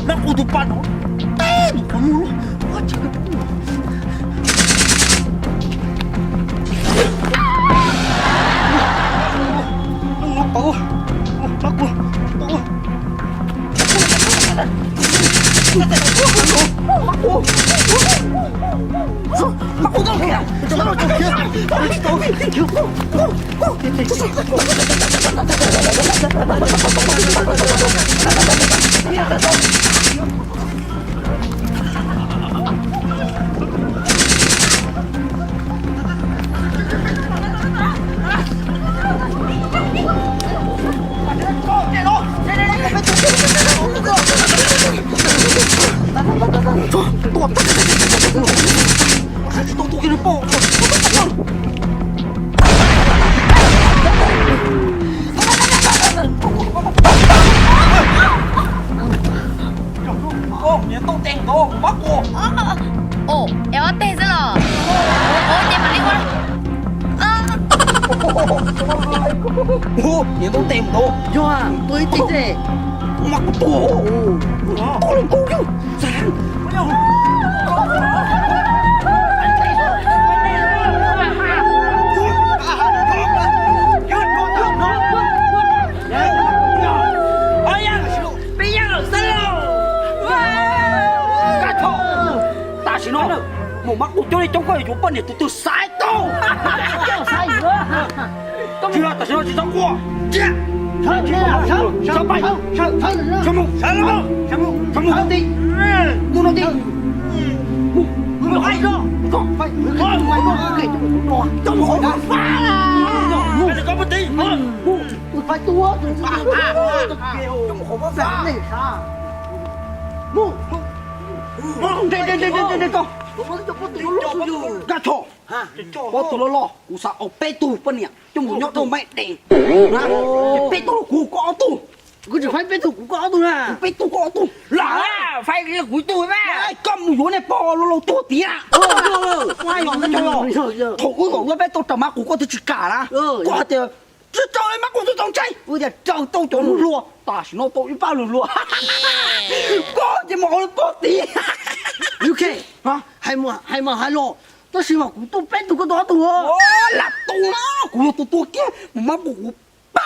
Mab qus tus pas no teb mus qhov muag lub. Mab qus, mab qus, mab qus. Niam ntoo tes ntov mab qus. Ua, es ob teg xwb los? Ua, ua ces mam li ua. Niam ntoo tes ntov. Yog, tua ib teg xwb. Mab qus tua. Tua los tua yus. Peb yaj lawm xwb lauj. Kab tho, tam sim no mus mab qus coob li coob koj yuav poj niam tus twg xaiv tau. Tsis, tam sim no tsis txhob quaj. Sawv, sawv, sawv, sawv mus, sawv mus, sawv mus, sawv mus, mus no ti, mus no ti, mus, mus no ti, coj mus hauv fab, mus, mus, mus, coj mus hauv fab, mus, mus, nkag tho, pab tus loj loj kuv xav ua peb tug poj niam coj mus nyob rau Maiv Dees na. Peb tug kuv koj ob tug. Kuv tsis faib peb tug kuv koj ob tug na. Peb tug koj ob tug. Lam, faib kuv ib tug na. Koj mus yuav nej pog laus laus tuag tiag. Thaum wb kom ua peb tau raug mab qus koj twb tsis kam na. Koj hais tias tsis raug mab qus twb tau ntshai, wb tias raug tau cov hluas hluas, tam sim no tau ib pab hluas hluas. Koj ces mus ua pog tiag. Hais mas hais los, tab sis mas kuv tuaj peb tug koj tuaj ob tug. Lam tu na, kuv yog tus tuag kiag, mus mab qus kuv pab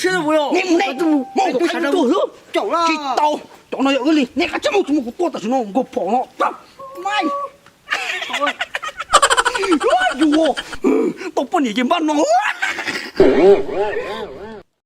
siab mus, mus, mus, tsis tau, cov no yog wb li, nej kav tsij mus, tsis mus kuv tua tam sim no nkaus phom no. Yuav tau poj niam ces npaj no.